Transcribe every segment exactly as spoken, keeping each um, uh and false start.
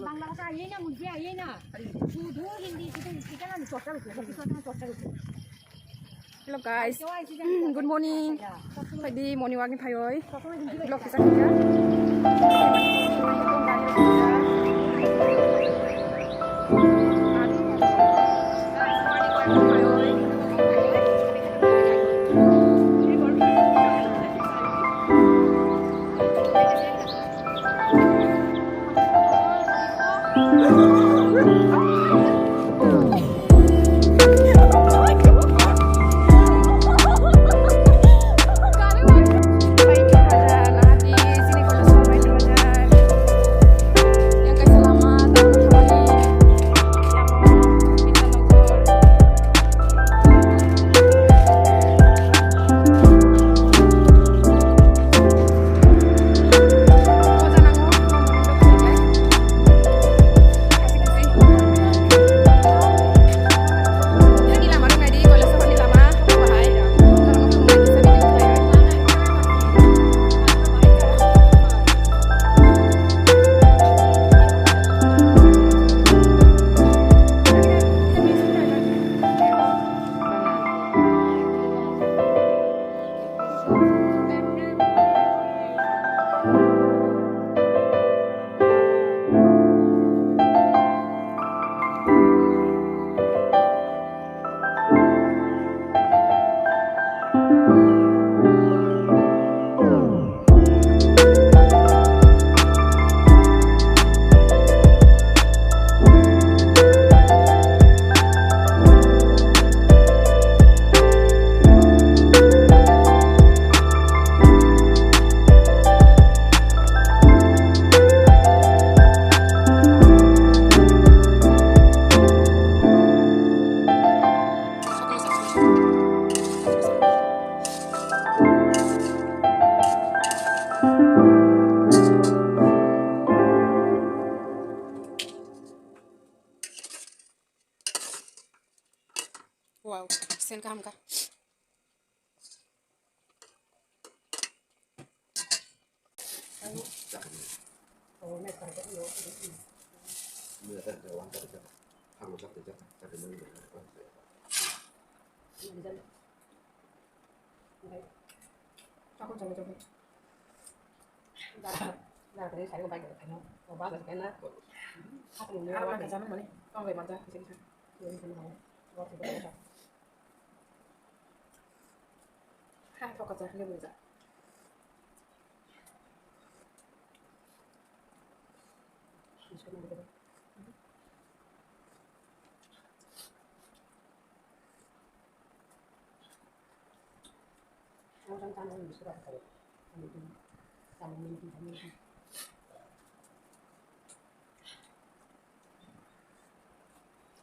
বাংলা ভাষা আইয়ে না, মুখে আইয়ে না। শুধু হিন্দি, শুধু হিন্দি কেন আমি চর্চা করছি, সব কিছু আমরা চর্চা করছি। Hello guys, good morning. Phaidi morning walk ni phaioi. Vlog kisa kisa. Wow, sen kaham kha.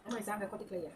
Ama jang khe koti khlaiya.